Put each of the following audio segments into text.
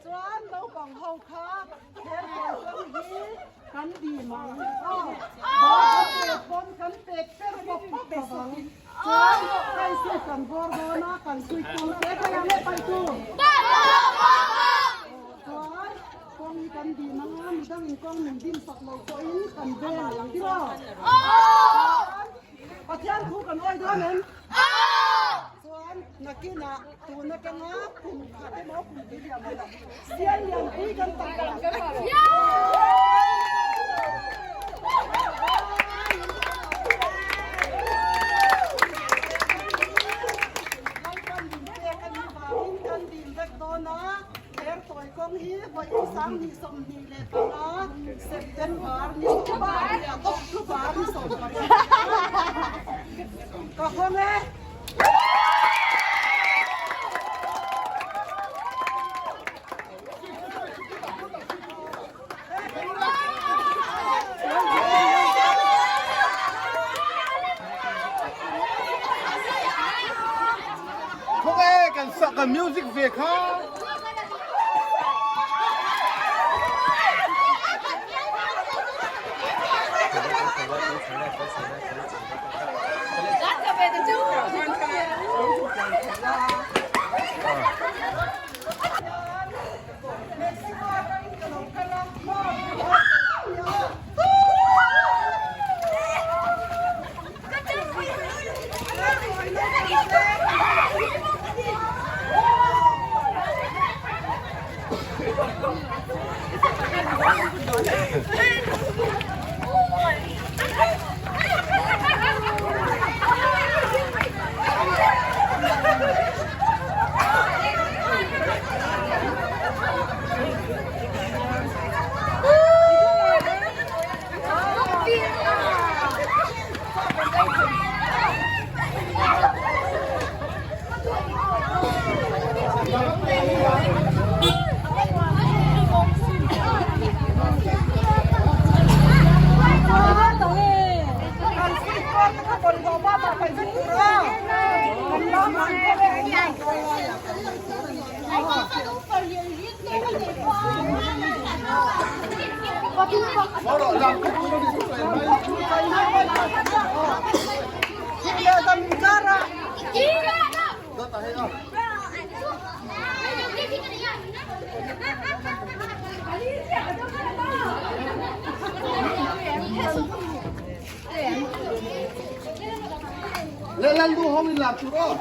Chuan naupang ho kha kher kawi kawng hi kan dim ang a, bal kan pek pawn kan pek per pawp pawp lovang. Chuan hei sweet kan bawr dawn a, kan sweet kawng te kha yang leh paih tu. Chuan kawng hi kan dim ang a, midangin kawng min dim sak lo pawhin kan veng ang tiraw? Chuan Pathian thu kan awi dawn em? Chuan nakinah tun atanga kum khat emaw kum pui liam emaw sial lian pui kan tak ang. Lalpan min pek a nih vangin kan dil vek dawn a, her tawi kawng hi vawi 2025 September ni 10 October ni 10 Ka hawng e. Thawk e kan sak kan music ve kha. Lal du hong in lak tur aw.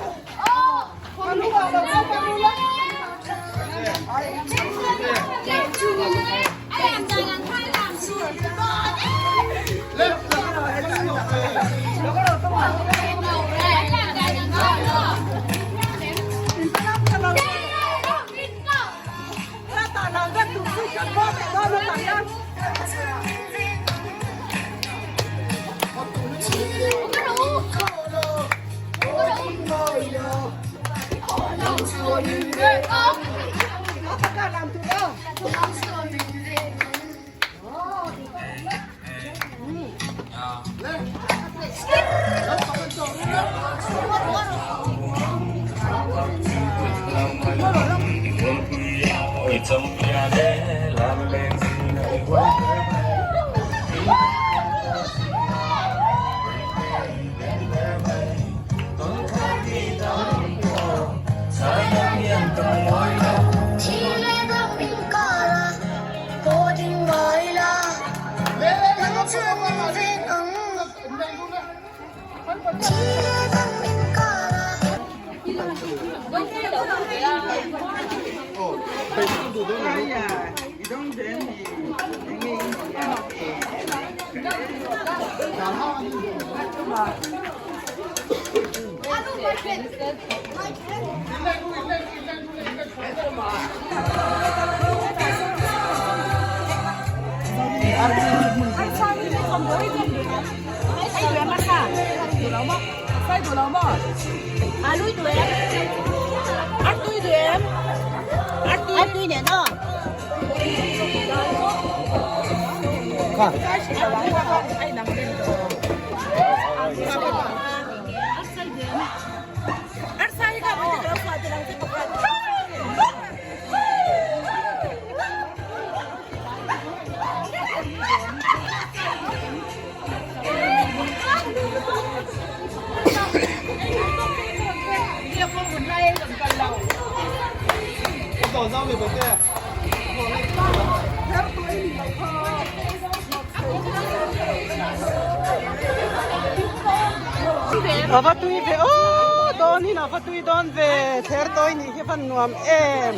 A va tui ve aw dawn in a va tui dawn ve thler tawi nih hi van nuam em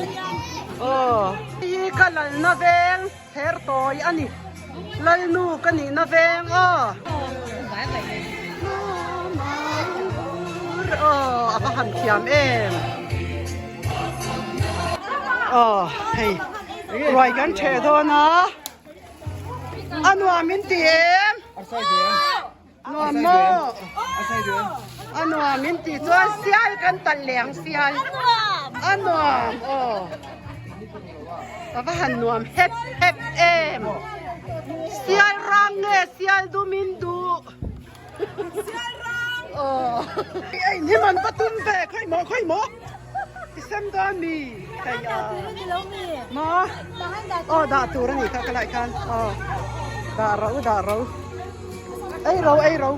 aw. Hei hi ka lalna veng thler tawi a ni lalnu ka nihna veng aw. Aw a va han thiam em aw hei ruai kan theh dawn a a nuam in ti em nuam maw a nuam in ti chuan sial kan talh leh ang sial a nuam aw a va han nuam hep hep em sial rang nge sial dum in duh aw ei ni man va tum ve khawi maw khawi maw i sem dawn mi hei a maw aw dah tur a nih kha ka lai khan aw dah ro dah ro ei ro ei ro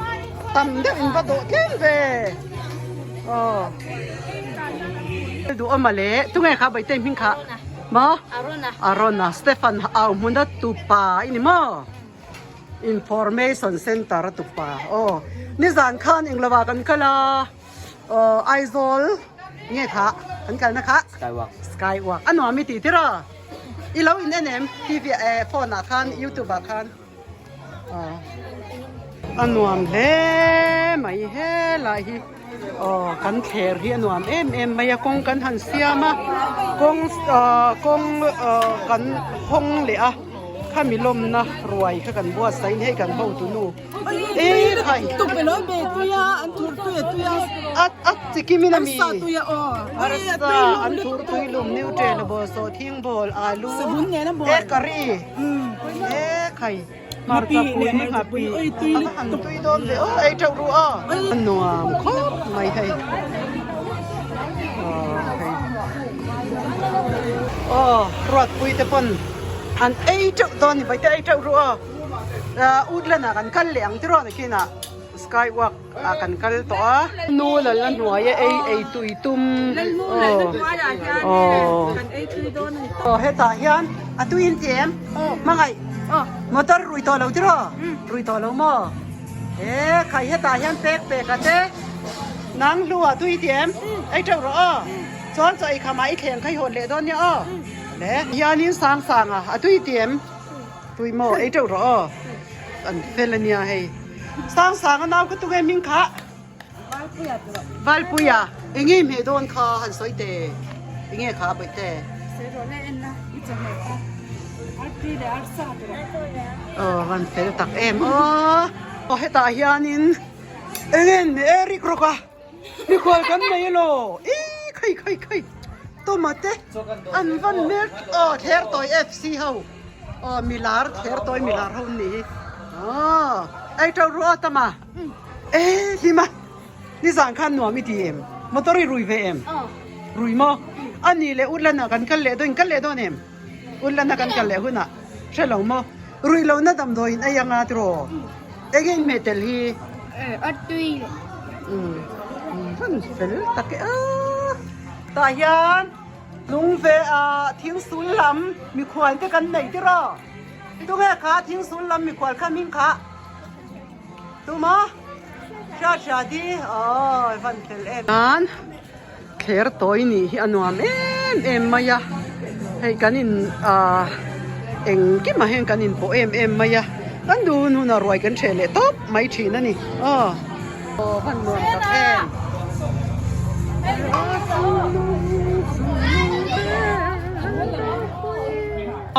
tam deuh in va dawh tlem ve aw duh awm a le tunge kha Baitei hming kha maw Arona Stephen au hmuna tupa i ni maw. Information center a tupa aw nizan khan englo ah kan kal a aw Aizawl nge kha kan kalna kha skywalk skywalk a nuam i tih tir a i lo in en em tv eh phone ah khan youtube ah khan aw a nuam hle mai helai hi aw kan thler hi a nuam em em mai a kawng kan han siam a kawng ah kawng ah kan hawng leh a khami lawmna ruai kha kan buatsaih in hei kan hotu nu e khai a a chikim in ami arsa an thur tui lum nutella bawlhhlawh sawhthing bawl alu e curry e khai. Hmarcha pui nghapi a va han tui dawn ve aw ei teuh ruh a. A nuam khawp mai hei aw hei aw ruatpui te pawn an ei teuh dawn ni mai te ei teuh ruh a ah woodland ah kan kal leh ang tiraw nakinah sky walk ah kan kal tawh a nu lalna hnuaia ei ei tui tum aw aw aw hetah hian a tui in ti em hmangaih motor rui tawh lo tiraw rui tawh lo maw he khai hetah hian pek pek a te nang hlu ah tui ti em ei teuh rawh aw chuan chaw ei khamah i thleng kha i hawn leh dawn nia aw le hianin sang sang a a tui ti em. Tui maw ei teuh rawh aw an fel ania hei sang sang a nau ka tung em hming kha Valpuia eng nge hmeh dawn kha han sawi te eng nge kha a paih te aw van fel tak em aw aw hetah hianin eng nge an hmeh e rik rawk a. Mikhual kan nei elaw ih khawi khawi khawi tomate an van hmel aw thler tawi FC ho aw milar thler tawi milar ho an nih hi aw ei teuh ruah a tam a e hlima nizan khan nuam i ti em motor i rui ve em rui maw a nih leh Woodland ah kan kal leh dawn in kal leh dawn em Woodland a kan kal leh hunah hre lo maw rui lohna damdawiin ei anga tiraw eng eng hmeh tel hi. A tui. Hman fel tak e a. Tah hian lung ve ah thing sul lam mikhual te kan nei tiraw. Tunge kha thing sul lam mikhual kha hming kha tuma hria hria di aw van fel em. Nan thler tawi nih hi a nuam em em mai a hei kan in ah engkimah hian kan inpawh em em mai a kan dun hunah ruai kan hreh leh tawp mai thin a ni aw. Aw hman nuam tak em.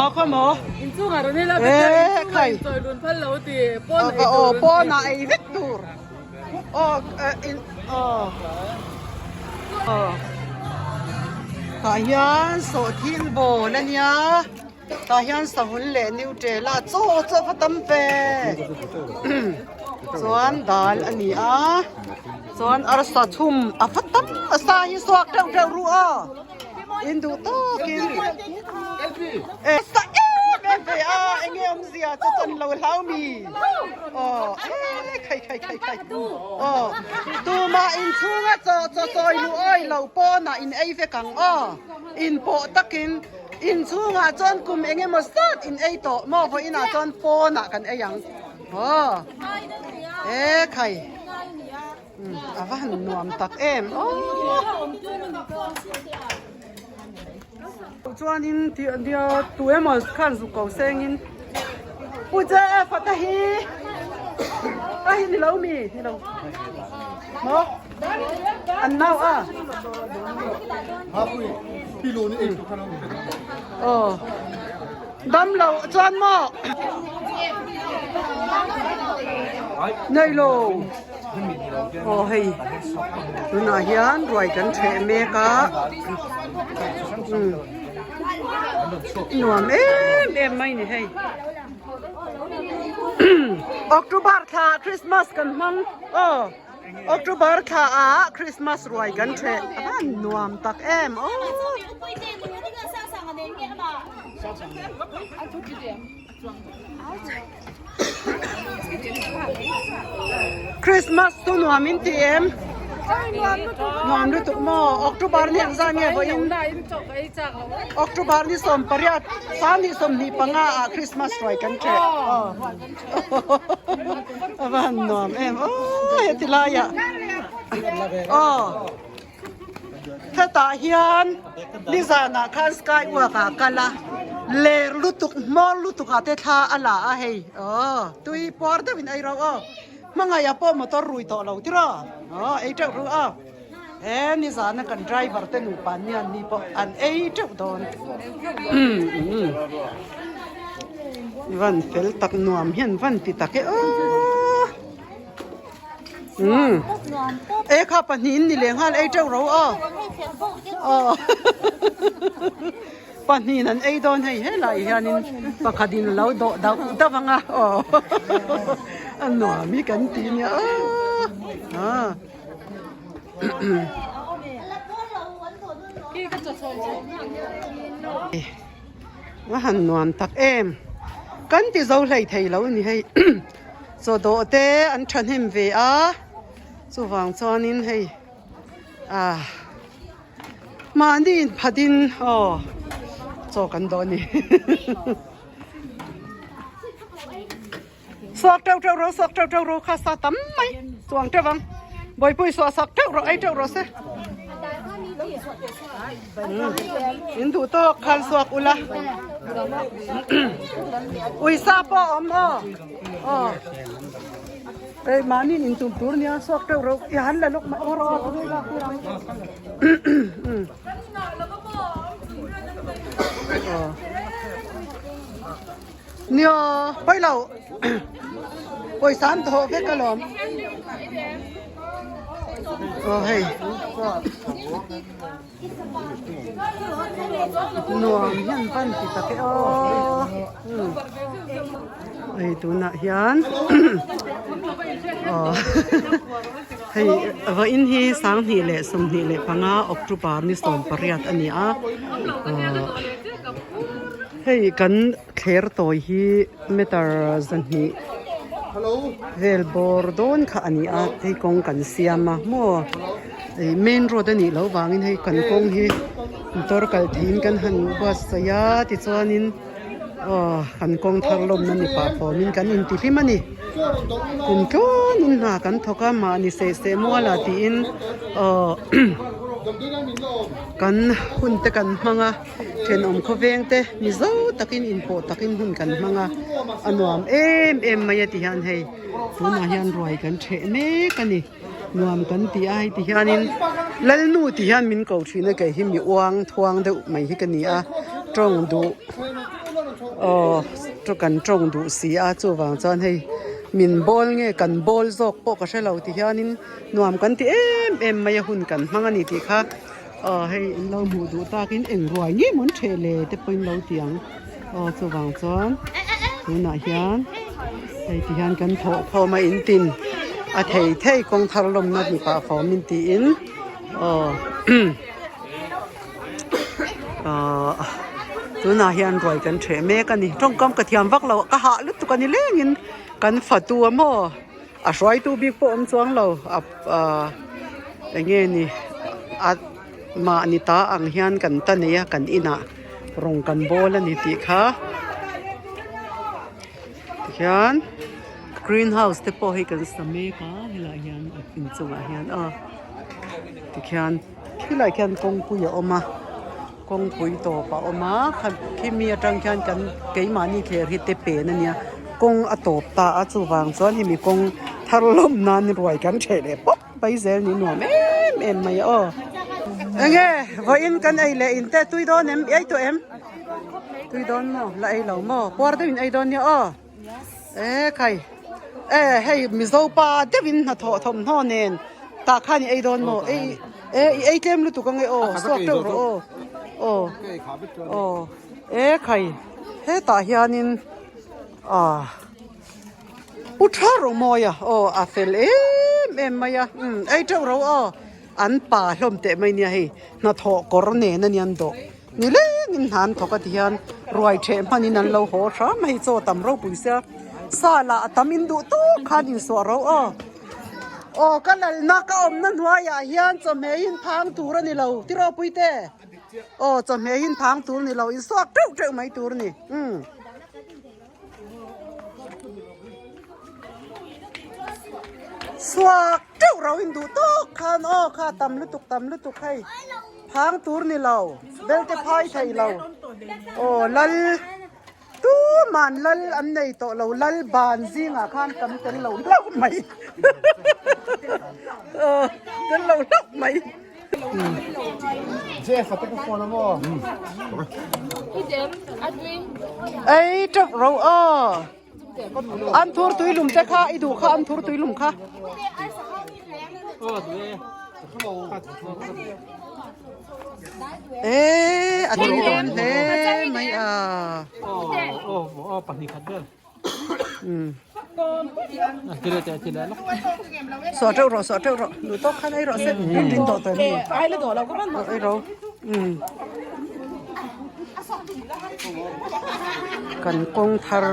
Aw khaw maw. E khai. Aw pawnah ei vek tur. Aw in aw. Aw tah hian sawhthing bawl a nia tah hian savun leh nutella chaw chaw va tam ve chuan dal a ni a chuan arsa chhum a va tam a sa hi suak deuh deuh ru aw in duh tawkin e sa em em ve a enge awmzia chu chan lo hlau mi aw e khai khai khai khai aw tumah inchhunga chaw chaw chawi luh awi lo pawnah in ei vek ang aw inpawh takin inchhungah chuan kum eng emaw zat in ei tawh maw vawiinah chuan pawnah kan ei ang aw e khai. A va han nuam tak em aw. Chuanin nia tu emaw khan zuk ko sengin Pu JF a te hi a hi ni lo mi ni lo maw an nau a. Aw dam lo chuan maw nei lo. Aw hei tunah hian ruai kan ṭheh mek a umm nuam em em mai ni hei October thla Christmas kan hmang aw October thla ah Christmas ruai kan ṭheh a van nuam tak em aw. Christmas chu nuam in ti em? Nuam lutuk maw? October ni ang zan nge vawiin? October ni 18 sang 25 ah Christmas ruai kan ṭheh. A va han nuam em aw heti laiah aw. Hetah hian nizanah khan sky walk ah kal a, ler lutuk hmawr lutuk ah te thla a la a hei aw tui puar deuh in ei rauh aw hmangaih ah pawh motor rui tawh lo tiraw aw ei teuh reuh a he nizana kan driver te nupa an nia ni pawh an ei teuh dawn van fel tak nuam hian van ti tak e aw. Umm e kha pahnihin ni leh nghal ei teuh ro aw aw pahnihin an ei dawn hei helai hianin pakhatin a lo dawh dauh dauh ang a aw a nuam hi kan ti nia aw a han nuam tak em kan ti zo hlei thei lo a ni hei. Chaw dawh te an thahnem ve a, chuvang chuanin hei ah mahni inphatin aw chaw kan dawh a ni. Suak teuh teuh rawh, suak teuh teuh rawh kha sa tam mai chuang teuh ang, bawihpui suah sak teuh rawh ei teuh rawh se. In duh tawk khan suak ula. Uisa pawh a awm aw. Aw. Ei mahni in tum tur nia suak teuh reuh i han la lawk mai aw rawh aw lak tur ang. Aw. Nia pawi lo. Pawisa an thawh vek alawm. Aw hei. Nuam hian van ti tak e aw. Hei tunah hian aw hei vawiin hi 2025 October ni 18 a ni a. Hei kan thler tawi hi meter 200 vel bawr dawn kha a ni a hei kawng kan siam a maw ih main road a nih loh vangin hei kan kawng hi motor kal theihin kan han buatsaih a tichuanin aw kan kawng thar lawmna ni pah fawmin kan intihlim a ni kum tluanin hna kan thawk a mahni seh seh mualah tiin aw kan hun te kan hmang a. Thenawm khawveng te mizo takin inpawh takin hun kan hmang a, a nuam em em mai a ti hian hei tunah hian ruai kan ṭheh mek a ni, nuam kan ti a hei ti hianin Lalnu ti hian min ko ṭhin a kei hi mi uang thuang deuh mai hi ka ni a, ṭawng duh aw kan ṭawng duh si a chuvang chuan hei. Min bawl nge kan bawl zawk pawh ka hre lo ti hianin nuam kan ti em em mai a hun kan hmang a ni tih kha aw hei in lo hmuh duh takin eng ruai ngei mawn theh le te pawhin lo ti ang aw chuvang chuan tunah hian hei ti hian kan thawh khawm a in tin a thei thei kawng thar lawmna ni pah fawm in tiin aw. Ahh tunah hian ruai kan ṭheh mek a ni tawngkam ka thiam vak lo ka hah lutuk a ni lengin kan fatu a maw a hruaitu bik pawh awm chuang lo a ahh eng nge ni a mahni ta ang hian kan ta nei a kan inah rawng kan bawl a ni tih kha tikhian green house te pawh hi kan sa mek a helaiah hian a inchungah hian aw tikhian. Khilaiah khian kawngpui a awm a kawngpui tawp a awm a khimi atang khian kan keimahni thler hi te pen a nia kawng a tawp ta a chuvang chuan hemi kawng thar lawm nan ruai kan theh leh pawp mai zel ni nuam em em mai a aw. Enge vawiin kan ei leh in te tui dawn em i ei tawh em tui dawn maw la ei lo maw puar deuhin ei dawn nia aw. E khai e hei mizo pa deuhin hnathawh thawmhnaw nen tah khan i ei dawn maw ei e i ei tlem lutuk ange aw suak teuh rawh aw aw aw e khai hetah hianin ah pu tha rawh mawi a aw a fel em em mai a umm ei teuh rawh aw an pa hlawm teh mai nia hei hnathawh kawr nen a nia an dawh. Ni lengin hna an thawk a ti hian ruai ṭheh hmanin an lo haw hram hei chaw tam ropui sia sa lah a tam in duh tawk khan insuah ro aw aw ka lalna ka awmna hnuaiah hian chawhmeh hi in phang tur a ni lo ti ropui te aw chawhmeh hi in phang tur a ni lo insuak teuh teuh mai tur a ni umm. Suak teuh ro in duh tawk khan aw kha tam lutuk tam lutuk hei phang tur ni lo bel te phai thei lo aw lal tuman lal an nei tawh lo lal ban zingah khan kan tel lo hlauh mai aw tel lo hlauh mai. Ei teuh ro aw an thur tui lum te kha i duh kha an thur tui lum kha. E a tui dawn hle mai a. Sawh teuh rawh sawh teuh rawh duh tawk khan ei rawh se rin rin tawh tawh em ei ro kan kawng thar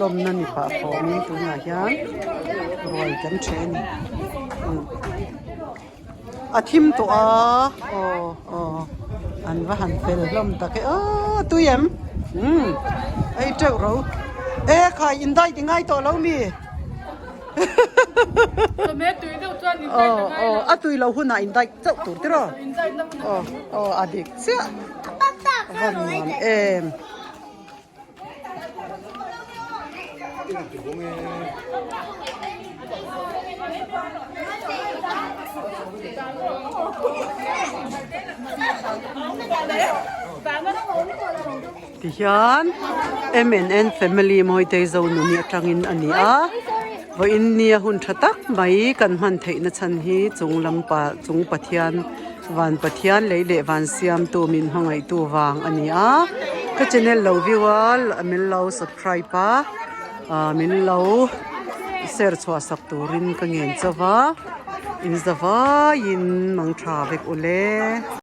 lawmna ni pah fawmin tunah hian ruai kan then a thim tawh a aw aw an va han fel hlawm tak e aw tui em umm ei teuh ro e khai in dai ti ngai tawh lo mi aw aw a tui lo hunah in dai chauh tur tiraw aw aw a dik chiah a va nuam em. Tihian M and N family Mawitei Zonuni atangin a ni a vawiin nia hun tha tak mai kan hman theihna chhan hi chung lampa chung Pathian Van Pathian lei leh van siamtu min hmangaihtu vang a ni a ka channel lo view a min lo subscribe a ah min lo share chhuah sak turin ka ngen chauh va in zavaiin mang tha vek ule.